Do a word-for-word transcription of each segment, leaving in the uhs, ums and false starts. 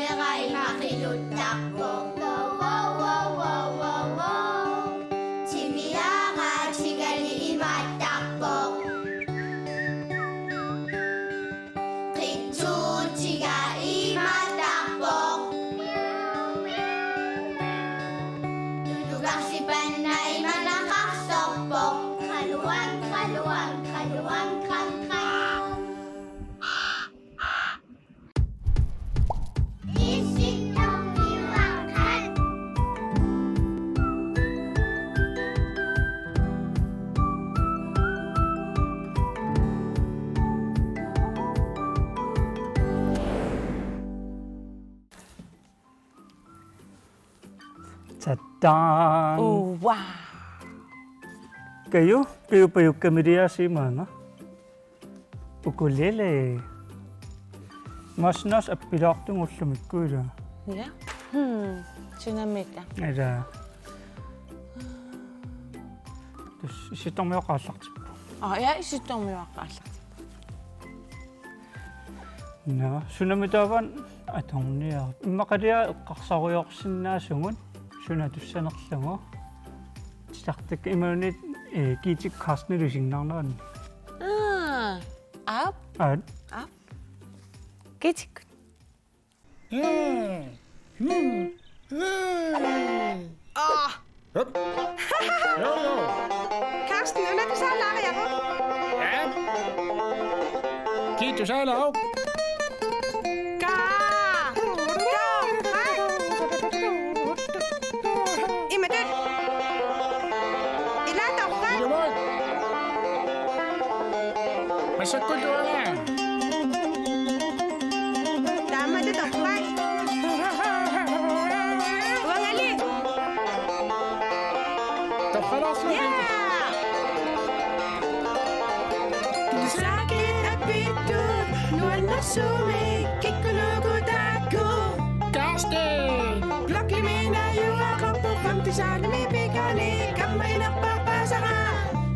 Imaqqiluttarpoq. Wow, wow, wow, wow, wow, wow. Timiaraatigali imaattarpoq. Qitsuutiga imaattarpoq. Tutugarsipanna imanaqarsorpoq. Qaluang, qaluang, qaluang, qang, qang. Tattaan. Uaa. Kaju, kaju pajukkamiliaasimaana. Ukulele. Masnas appilaartunga ullumikkut ila. Ja. Hmm. Sunamita. Ila. Tassa issittormiuaqqat aallartippoq. Aa, ja, issittormiuaqqat aallartippoq. Nå, sunamitaava atorniaruk. Immaqaluunniit eqqarsarujoorsinnaasugut suna tussanerlugu. Titartakka imaluunniit, eh, Gitte Carstenilu isiginnaarneranni. Aa, aap. Aap. Aap. Gitte. Mm. Mm. Mm. Aa. Hup. Jo, jo. Carsten, una tusaalaariaruk? Ja. Kii tusaalaaruk? Kaa. Torrak. Imatut. Ila torrak. Ilumoorpoq. Massakkut uanga. Taamatut torrak. Uangali. Torralaarsuugut. Ja. Tusaakkit apittut nuannersumik kikkunuku taakku. Carsten! Blokkimi najugaqarpoq femte salimi pikani kammaginerpaasara.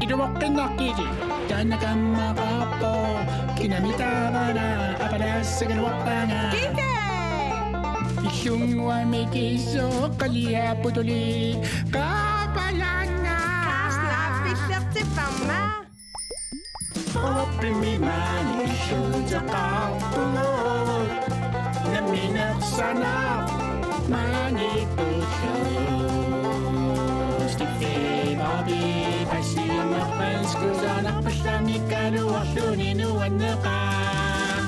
Ilumoqqinnaqqili. Taanna kammaqarpoq, kinami taavana apalassagaluarpaanga. Gitte! Illunnguamik isoqqaliapputuli qaapalaanga. Carsten, aappillertipparma. Oppimi maani illuuteqarpugut. Nammineq sanaq maani pullu. Stiffi Barbie, passiunerpanskusanarpallangikkaluarluni nuanneqaaq.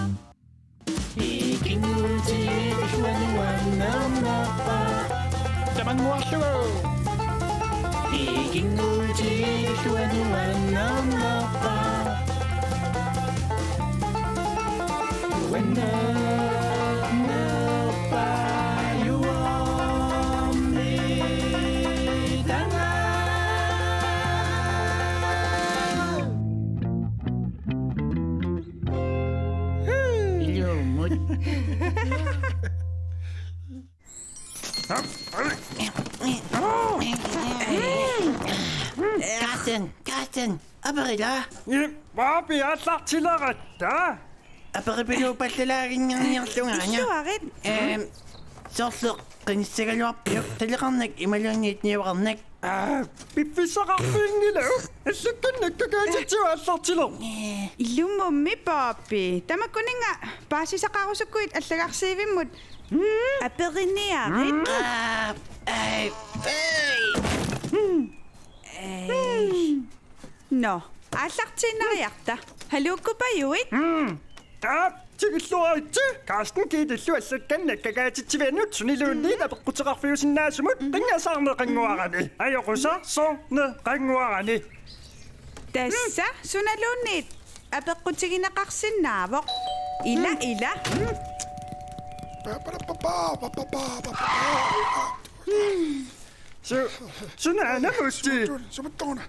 Ikinnguutigilluanuannernerpa. Tamannguarlugu. Ikinnguutigilluanuannernerpa. Uannernerpa juormitanga. Ilumut. Carsten, Carsten, aperila. Barbie aallartileratta. Aperipiluupallalaaginnarniarlungaana. Illuarit. Ehm, soorlu qinissagaluarpiuk, qilleqarnak imaluunniit niueqarnak? Aa, piffissaqarfiunngilagut. Allakkannik kakaatitsivoq aallartilermat. Ilumummi Barbie. Tamakkuninnga paasisaqarusukkuit allagarsiivimmut. Mm. Aperiniarit. Mm. Aa, ei, ei. Mm. Ei. Mm. Nå, aallartiinnariarta. Haluukkupajuit? Mm. Aap, tikilluaritsi. Carsten Gitte illu allakkannik kakaatitsiviannut suniluunniit apeqquteqarfiusinnaasumut qinngasaarneqannguarani. Ajoqusaarsorneqannguarani. Tassa, sunaluunniit apeqqutigineqarsinnaavoq. Ila, ila. Su-, sunaana, Mutti? Sumut-, sumuttoruna.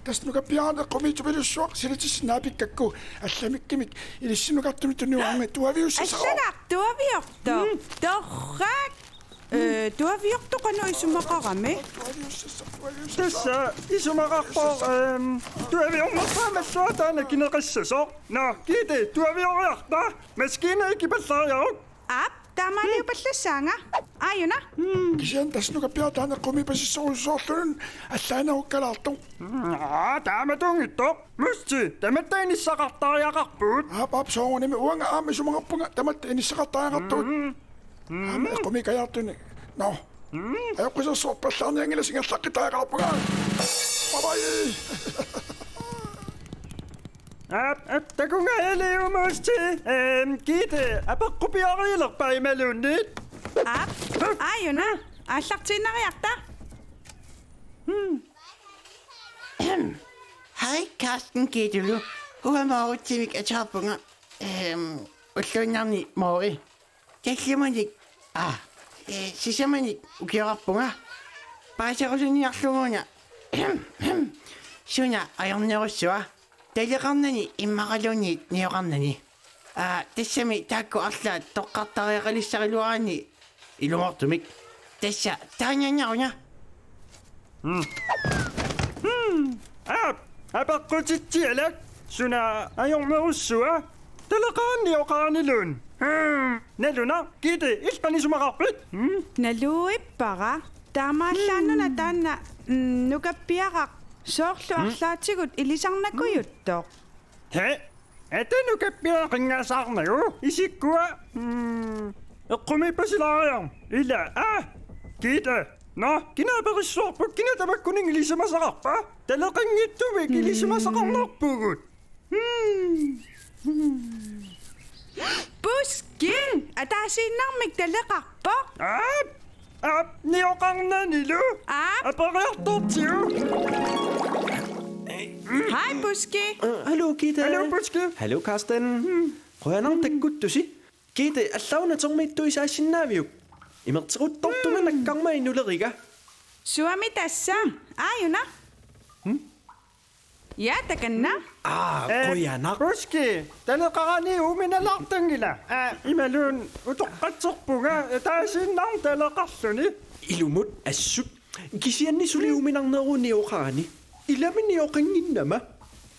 Tassa nukappiaraq eqqumiitsupilussuaq, silatissinnaavat pikkakku, allamikkimik ilissinukartumik tunuarmi tuaviussassaaq. Allagartuaviortoq. Mm. Torrak. Ee, tuaviortoq qanoq isumaqarami? Tuaviussassaaq, tuaviussassaaq. Tassa isumaqarpoq, ehm, tuaviornerpaamik taanna kineqissasoq. Nå, Gitte, tuavioriarta. Maskiina ikipallariaruk. Aap. Taamaaliupallassaanga. Aajuna. Kisianni tassa nukappiaraq taanna eqqumiipasissorujussuarluni allaanerukkalaartoq. Aa, taamatunngitsoq. Musti, tamatta inissaqartariaqarpugut. Aap, aap, soorunami uanga aamma isumaqarpunga tamatta inissaqartariaqartugut. Aamma eqqumiikkajaartunik. Nå. Ajoqqusersuarpallaarnianngilaq, ingerlaqqittariaqarpunga. Bye bye. Aap, aap, takunnga Eli, Musti. Ehm, Gitte, apeqqupiariilerpa imaluunniit? Aap, aajuna, aallartiinnariarta. Hej, Carsten Gittelu. Uanga Moritsimik ateqarpunga. Ehm, ulluinnarni Mori. Tallimanik, aa, ee, sisamanik ukioqarpunga. Paaserusunniarlugu una. Suna ajornerussua? Taleqarnani immaqaluunniit nioqarnani. Aa, tassami taakku arlaat toqqartariaqalissagaluaraanni ilumoortumik. Tassa taaniannaruna. Mm. Hmm. Aap, apeqqutitsialak. Suna ajornerussua? Taleqarani nioqaraniluunniit. Hmm. Nalunaq, Gitte, illit qanoq isumaqarpit? Hmm? Naluippara. Taamaallaannuna taanna, mm, nukappiaraq soorlu arlaatigut ilisarnakujuttoq. He? Ata nukappiaraq qinngasaarnagu? Isikkua? Mm, eqqumiippasilaariarmat. Ila, aa? Gitte. Nå, kina aperissuarput, kina tamakkuninnga ilisimasaqarpa? Taleqanngitsumik ilisimasaqarnarpugut. Hmm. Puski, ataasiinnarmik taleqarpoq. Aap, aap, nioqarnanilu. Aap. Aperiartortigu. Hej, Puski. Øh, hallo, Gitte. Hallo, Puski. Hallo, Carsten. Qujanaq takkuttusi. Gitte, allaat una termiittut isaassinnaaviuk? Imertequttortunga nakkarmai nuleriga. Suami tassa? Aajuna. Hmm? Ja, takanna. Aa, eh, qujanaq. Puski, taleqarani uuminalaartanngilaq. Aa, imaluunniit utoqqatserpunga, ataasiinnarmik taleqarluni. Ilumut assut. Kisianni suli uuminarneruvoq nioqarani. Ilami nioqannginnama.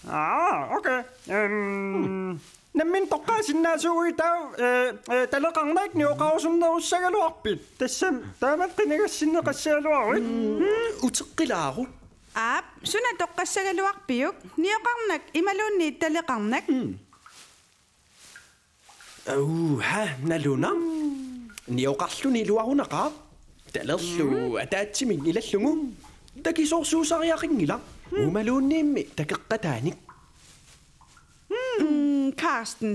Aa, okay. Ehm, nammineq toqqaasinnaassagutta, eh, eh, taleqarnak nioqarusunnerussagaluarpit? Tassami taamatut qinigassinneqassagaluaruit. Mm, uteqqilaaru. Aap, suna toqqassagaluarpiuk? Nioqarnak imaluunniit taleqarnak? Mm. Uha, nalunaq. Nioqarluni iluarunaqaaq. Talerlu ataatsimik ilallugu. Takisoorsuusariaqanngilaq. Uumaluunniimmi takeqqataanik. Mm, Carsten.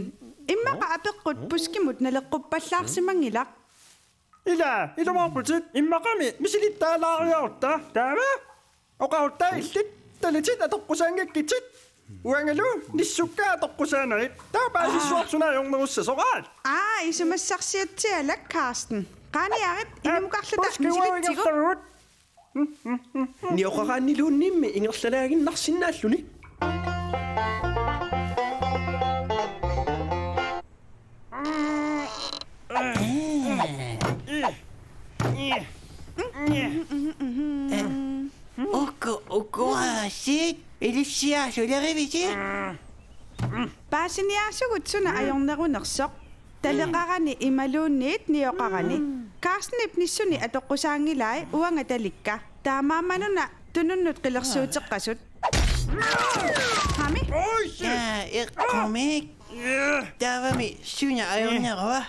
Immaqa apeqqut Puskimut naleqquppallaarsimanngilaq. Ila, ilumoorputit, immaqami misilittaalaariarutta. Taava? Oqarutta illit, talitit atoqqusaanngikkitsit. Uangalu, nissukka atoqqusaanagit. Taava paasissuarput suna ajornerussasoq, aat? Aa, isumassarsiatsialak, Carsten. Qaaniarit, aa, inimukarluta Puski misilitsigut. Uavigertagut. Nioqaraaniluunniimmi ingerlalaaginnarsinnaalluni. Uku, ukuaasiit, ilissiaasulerivisi? Paasiniaasugut suna ajornerunersoq. Taleqarani imaluunniit nioqarani. Carstenip nissuni atoqqusaanngilai uanga talikka. Taamaammanuna tununnut qilersuuteqqasut. Hami? Oi, shit! Aa, eqqumik. Yeah. Taavami suna ajornerua?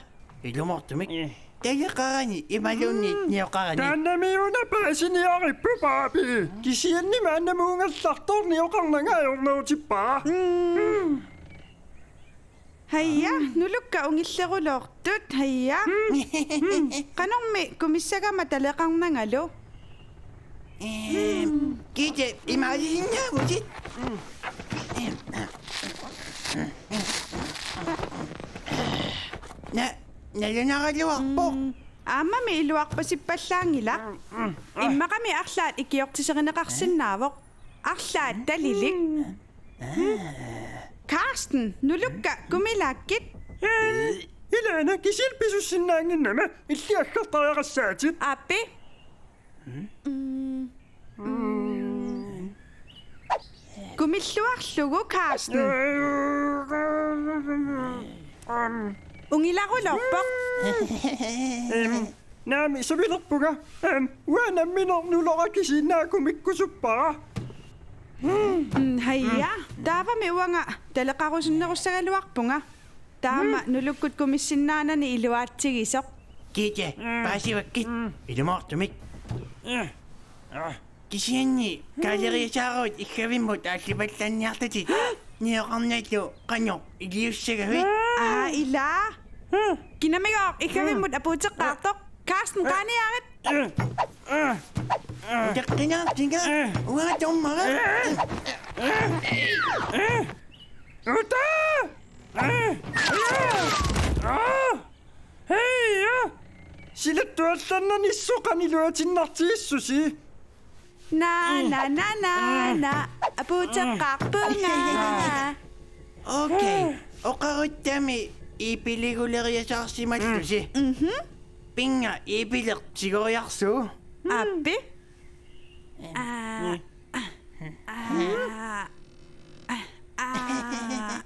Ilumoortumik. Yeah. Taleqarani imaluunniit nioqarani. Taannami una paasiniarippoq, Baabi. Kisianni maannamuungallartoq nioqarnanga ajornerutippara. Mm. Haja, nulukka ungillerulortut, haja. Qanormi kumissagama taleqarnangalu? Ehm, Gitte, imaaliinnaavutit? Na, nalunaraluarpoq. Mm, aammami iluarpasippallaanngilaq. Immaqami arlaat ikiortiserineqarsinnaavoq. Arlaat talilik. Carsten, nulukka kumilaakkit? Ee, ilaana kisianni pisussinnaannginnama, illit aggertariaqassaatit. Aappi. Mm. Mm. Kumilluarlugu, Carsten. Ee, mm. Ungilaruloorpoq. Em, naamik, sumilerpunga. Em, uanga nammineq nulorakisiinnaakkumikkusuppara. Mm, haja. Taavami uanga taleqarusunnerussagaluarpunga. Taama nulukkut kumissinnaanani iluaatsigisoq. Kiita, paasivakkit. Ilumoortumik. Kisianni kaaleriasaaruit iggavimmut aallipallanniarlutit. Nioqarnallu qanoq iliussagavit? Aa, ila. Kinamigooq iggavimmut apuuteqqaartoq. Carsten, qaaniaarit. Utaqqinaartinga, uanga dommera. Uta! Hej! Silattuallannanissut qanoq iluatinnartigissusi? Na, na, na, na, na. Apuuteqqaarpunga. Okay. Oqaruttami iipiliguleriasaarsimallusi. Mhm. Pinnga iipileq tigoriarsuuvoq. Aappi. Aa. Aa. Aa.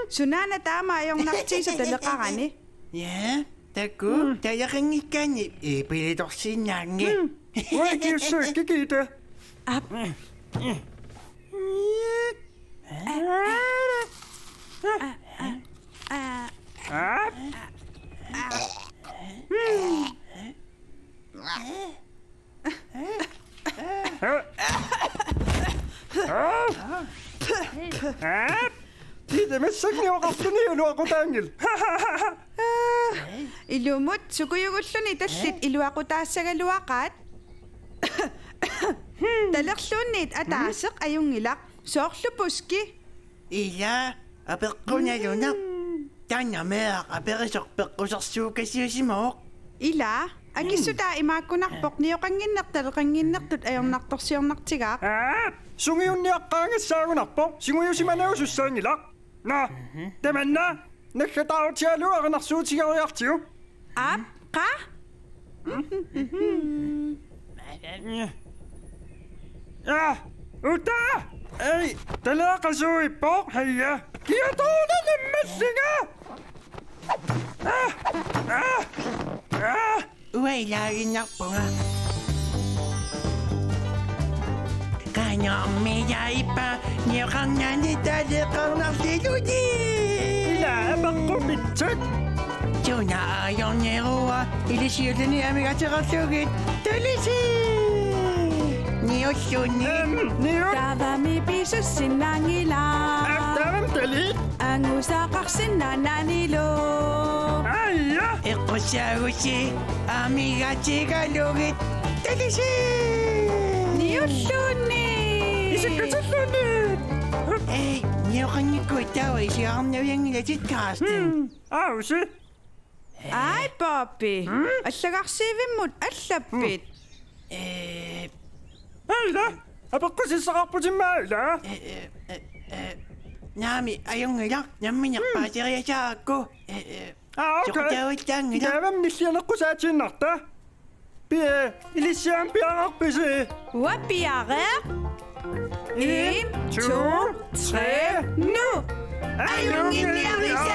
Sunaana taama ajornartigisoq taleqarani? Ja, takuuk, taleqanngikkaanni iipilitorsinnaanngi. Uanga ikiussavikkit, Kiita. Aap. Aap. Aap. Kiita, massakkut nioqarluni iluaqutaanngilaq. Ilumut sukujugulluni tallit iluaqutaassagaluaqaat. Talerluunniit ataaseq ajunngilaq. Soorlu puski. Ila, apeqqunalunaq. Taanna meeraq aperisoq peqqusersuukasiusimavoq. Ila, akissutaa imaakkunarpoq nioqannginneq taleqannginnertut ajornartorsiornartigaaq. Aa, sungiunniaqqaangassaagunarpoq, sungiusimanagu sussaanngilaq. Nå, tamanna, naggataarutigalugu erinarsuutigeriartigu. Aap, qaa? Aa, uta! Ei, taleqasuuippoq, haja. Kiatoona nammallinga! Aa, aa, aa! Uanga ilaaginnarpunga. Qanormi ilagippaa nioqarnani taleqarnarlillutit? Ila apeqqumitsut. Suna ajorneruva ilisiulluni amigaatigaluarlugit talisi? Niulluni. Em, niu. Taavami pisussinnaanngilaq. Aap, taavami tali. Angusaqarsinnaananilu. Aja. Eqqussaagusi amigaatigalugit talisi. Niulluni. Isikkutilluni. Ei, nioqanngikkuit taava isigaarnavianngilatit, Carsten. Hmm, aa, usi. Ai, Poppy. Hmm? Allagarsiivimmut allappit? Hmm. Ee. Aila, apeqqusissaqarputimmi, Aila? Ee, ee, ee, ee. Naamik, ajunngilaq, nammineq paaseriasaarakku. Ee, ee. Aa, okay. Soqutaavallaanngilaq. Taavami nillianeqqusaatiinnarta. Pia, ilissiaammi piareerpisi? Uanga piareerpoq. En, to, tre, nu! Ajunnginniaritsi!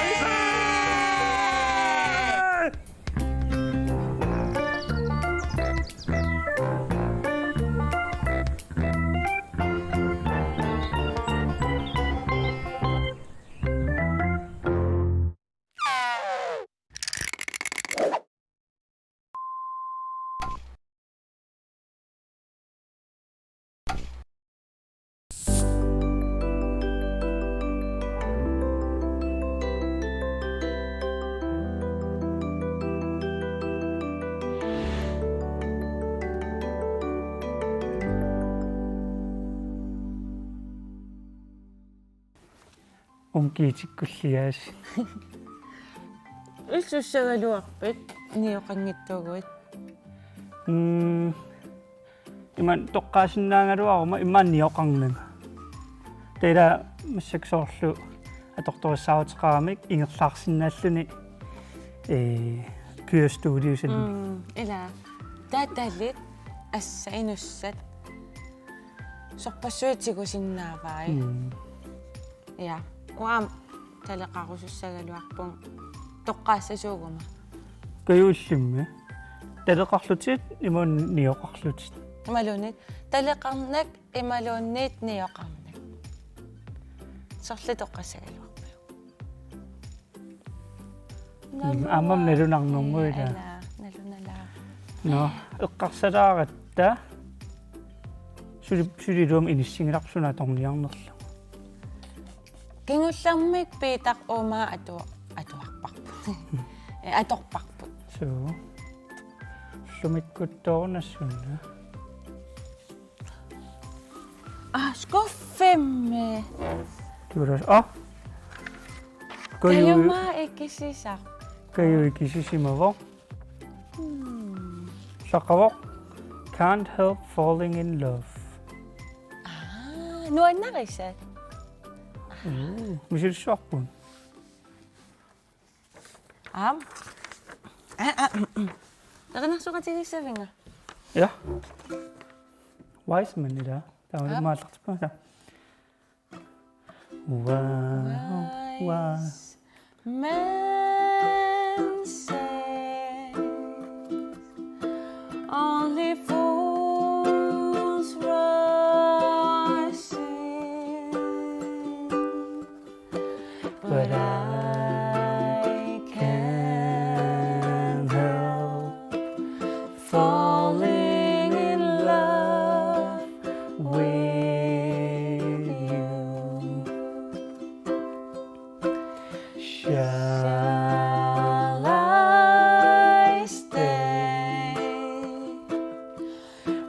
Uunga kiitikkulliaasi. Illit sussagaluarpit nioqanngitsuuguit? Mm, ima toqqaasinnaagaluaruma ima nioqarnanga. Taava massakkut soorlu atortorissaaruteqaramik ingerlaarsinnaalluni, ee, Pure Studio sanni. Mm, ila. Taatalit assa inussat. Sorpassuit tigusinnaavai. Mm. Ja. Uanga aamma taleqarusussagaluarpunga. toqqaassasuuguma. Kajuillimmi. Taleqarlutit imaluunniit nioqarlutit. Imaluunniit taleqarnak imaluunniit nioqarnak. Sorleq toqqassagaluarpiuk? Mm, aamma nalunarnermut ilaa. Ila, nalunalaa. Nå, eqqarsalaaratta. Suli-, suliluunniit inissinngilarput suna atorniarnerlugu. Kingullermik Piitaq uuma atu-, atuarparput. Eh, atorparput. Suu. Ullumikkuttooruna suna. Ah, skuffimmi. Tulas. Ah. Kaju-, Kajumaa ikisisaq. Kaju ikisisimavoq. Hmm. Saqqavoq. Can't help falling in love. Ah, nuannarisat. Uu, misilissuarput. Aam. Erinarsoqatigiissavinga? Ja. Wise men ilaa. Taava Aap. Imaallartippa. Wow, wow. Wise men say only fools rush in. But I can't help falling in love with you. Shall I stay?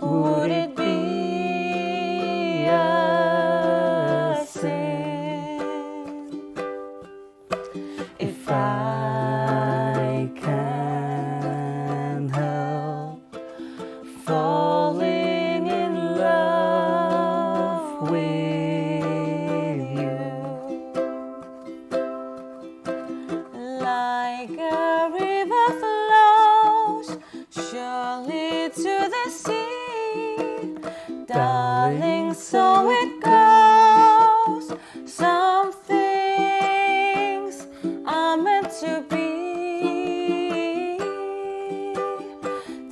Would it be a sin if I can't help falling in love with you? Like a river flows surely to the sea, darling, so it goes. Some things are meant to be.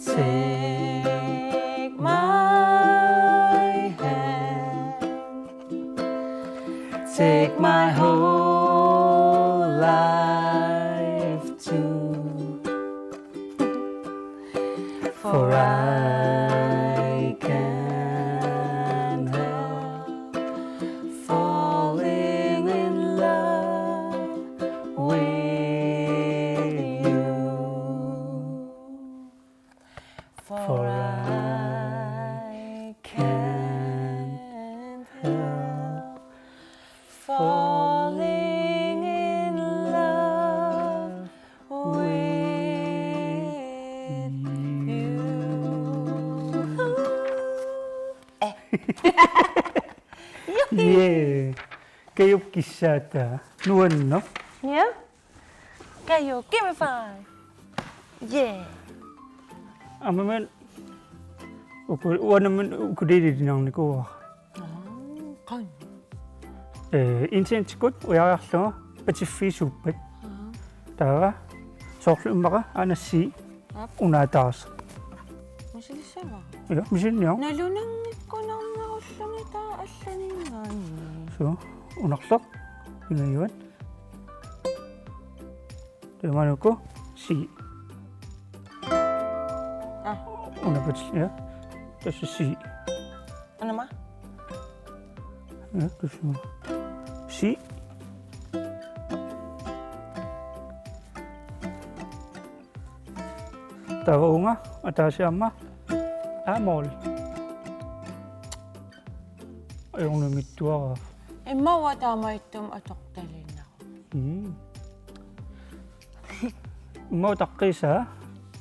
Take my hand. Take my whole life too. For I can't help falling in love with you. For I can't help falling in love with you. Eh. Juhi. Yeah. Kajup kissaata. Nuanneq. Ja. Kaju, give me five. Yeah. Aamma uku-, uanga aamma ukulelelinnarnikuuara. Aa, qanoq. Eh, internetikkut ujarlerlugu patiffiisuuppat. Aa. Taava soorlu immaqa aana C. Aap. Una ataaseq. Misilissavara? Ja, misiliniaruk. Nalunanngikkunarnerulluni taava allaninngaanniit. Suu, unarleq. Pingajuat. Taamanuku C. Ah. Una patiffiit, ja. Tassa C. Anama? Ja, tassa. C. Taava uunga, ataasiarmat, A-mol. Ajornanngitsuaraq. Immaqa taamaattumik atortaliinnarpoq. Mm. Immaqa utaqqiisaa,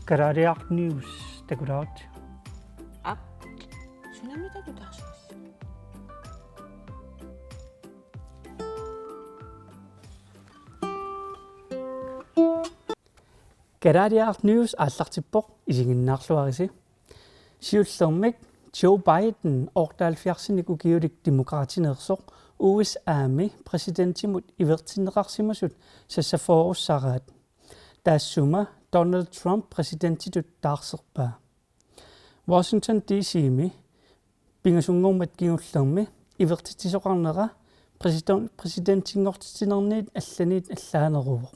Kalaaliaraq News, takulaaruk. Aap. Sunami takutaarsis. Kalaaliaraq News aallartippoq, isiginnaarluarisi. Siullermik Joe Biden, otteoghalvfjerdsinik ukiulik Demokraatineersoq, U S A-mi præsidentimut ivertinneqarsimasut sassaffigerussaraat. Taassuma Donald Trump præsidentitut taarserpaa. Washington D C-mi pingasunngormat kingullermi ivertitsisoqarnera præsident-, præsidentinngortitsinerniit allaniit allaaneruvoq.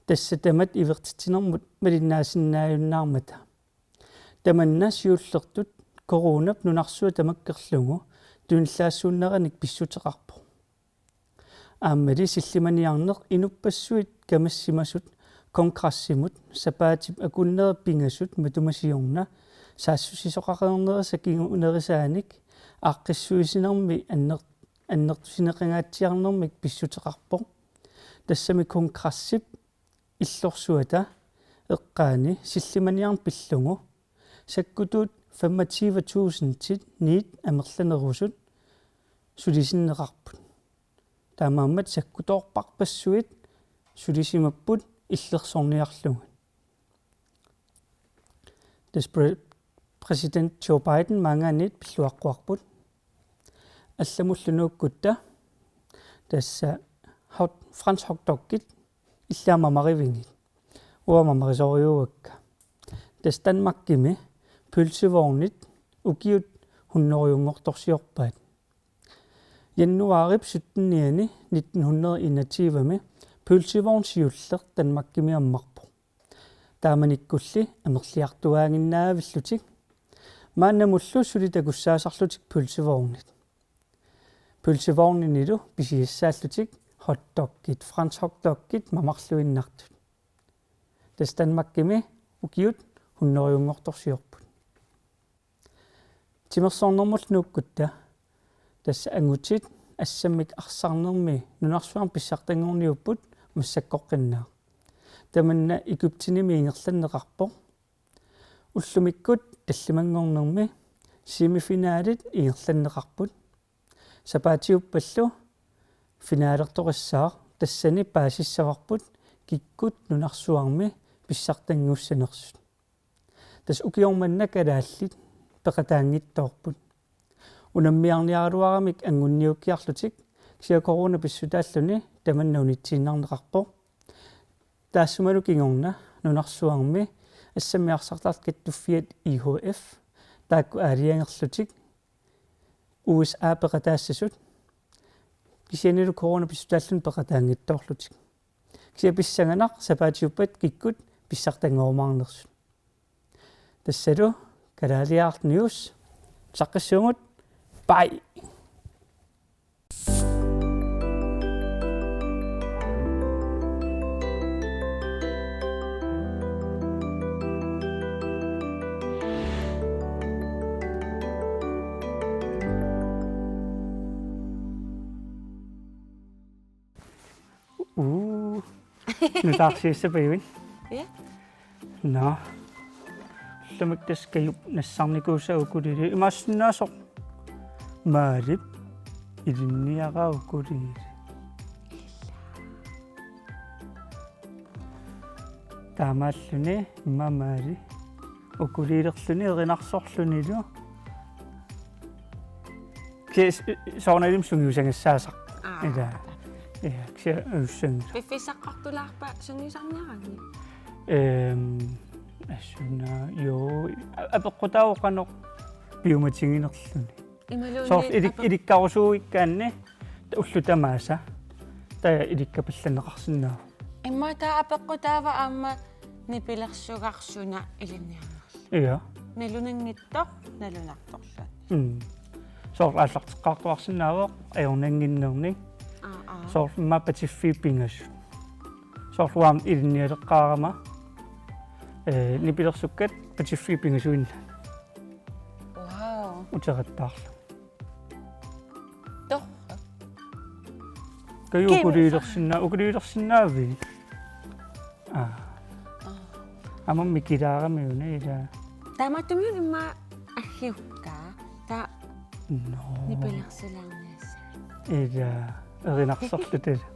Tassa tamat ivertitsinermut malinnaasinnaajunnaarmata. Tamanna siullertut coronap nunarsuaq tamakkerlugu tunillaassuunneranik pissuteqarpoq. Aammali sillimaniarneq inuppassuit kamassimasut kongressimut sapaatip akunneri pingasut matuma siorna saassussisoqareernerisa kingunerisaanik aaqqissuissinermi anner-, annertusineqangaatsiarnermik pissuteqarpoq. Tassami kongressip illorsuata eqqaani sillimaniarneq pillugu sakkutuut femogtyve tusindit niit amerlanerusut sulisinneqarput. Taamaammat sakkutoorparpassuit sulisimapput illersorniarlugit. Tassa præ-, præsident Joe Biden maanngaanniit pilluaqquarput. Allamullu nuukkutta tassa hot-, fransk hotdogit illit aamma mamarivigit. Uanga mamarisorujuuakka. Tassa Danmarkimi pølsevognit ukiut hundredenngortorsiorpaat. Januaarip syttenianni nitten hundrede enogtyve-mi pølsevogn siulleq Danmarkimi ammarpoq. Taamanikkulli amerliartuaaginnaavillutik. Maannamullu suli takussaasarlutik pølsevognit. Pølsevogninilu pisiassaallutik hotdogit, fransk hotdogit mamarluinnartut. Tassa Danmarkimi ukiut hundredenngortorsiorput. Timersornermullu nuukkutta tassa angutit assammik arsarnermi nunarsuarmi pissartanngorniupput massakkoqqinnaaq. Tamanna Egyptenimi ingerlanneqarpoq. Ullumikkut tallimanngornermi semifinalit ingerlanneqarput. Sapaatiuppallu finalertoqassaaq, tassani paasissavarput kikkut nunarsuarmi pissartanngussanersut. Tassa ukioq manna kalaallit peqataanngitsoorput. Unammiarniaraluaramik angunniukkiarlutik, kisianni corona pissutaalluni tamanna unitsiinnarneqarpoq. Taassumalu kingorna nunarsuarmi assammik arsartartut kattuffiat I H F taakku aalajangerlutik U S A peqataassasut, kisiannili corona pissutaalluni peqataanngitsoorlutik. Kisianni pissanganaq sapaatiuppat kikkut pissartanngorumaarnersut. Tassalu Kalaaliaraq News. Saqqissuugut. Bye. Uu. Nutaarsiassapajuit. Ja. Nå. Ullumikkut tassa Kajup nassarnikuusaa ukulele. Imaassinnaasoq Maalip ilinniaraa ukulele. Taamaalluni immaqa Maali ukulelerluni erinarsorlunilu. Kis-, soorunalimi sungiusagassaasaq. Aa. Ila. Ja, kisianni ajussanngilaq. Piffissaqqortulaarpa sungiusarniaraanni? Ehm, assuna, jo, a-, apeqqutaavoq qanoq piumatiginerluni. Imaluunniit soorlu ilik-, apeq-, ilikkarusuuikkaanni ullut tamaasa taava ilikkapallanneqarsinnaavoq. Immaqa taava apeqqutaavoq aamma nipilersugarsuna ilinniarnerlu. Ja. Nalunanngitsoq, nalunartorluunniit. Mm. Soorlu aallarteqqaartuarsinnaavoq ajornannginnernik. Aa, aa. Soorlu immaqa patiffiit pingasut. Soorlu aamma ilinnialeqqaarama, ee, nipilersukkat patiffiit pingasuinnaat. Wow. Uteqattaarlugit. Torrak. Kaju. Kiimu. Ukuliilersinnaa-, ukuliilersinnaavit? Aa. Aa. Aamma mikilaarami una ila. Taamaattumik immaqa aggiukkaa. Taava. Nå. Nipilersilaarniassavat. Ila. Erinarsorluta ila.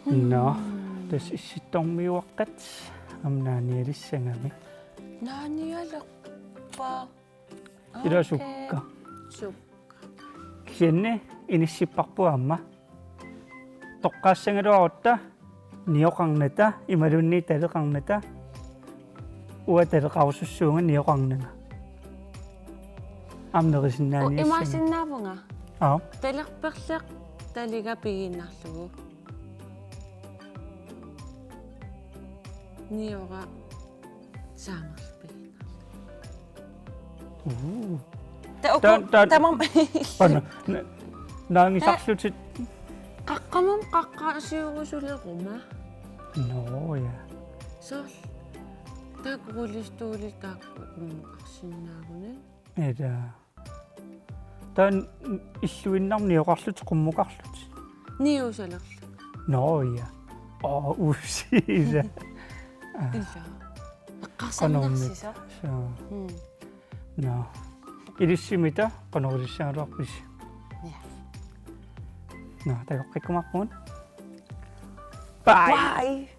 Nå. Mm. Tassa Issittormiuaqqat aamma naanialissagami. Naanialerpa? Ila. Okay. Sukka. Sukka. Kisianni inissipparput aamma. Toqqaassagaluarutta nioqarnata imaluunniit taleqarnata. Uanga taleqarusussuunga nioqarnanga. Aamma nerisinnaaniassanga. Imaasinnaavunga. Aap. Talerperleq taliga pigiinnarlugu. Nioqa saamerlugu pigiinnarlugu. Uu. Ta-, uku-, Tan-, tan-, tamam. Pana, na-, naangisarlutit. Qaqqamut qaqqasiurusuleruma. Nå, ja. Soorlu. Taakku rullestoli taakku qummukarsinnaagunik. Ila. Taanna illuinnarni nioqarlutit qummukarlutit. Niusalerlugu. Nå, ja. Åh, usiisa. Ila. Eqqarsarnarsisoq. Qanormita. Soo. Mm. Nå. Ilissimita qanoq ilissagaluarpisi? Ja. Nå, takoqqikkumaarpugut. Bye. Bye.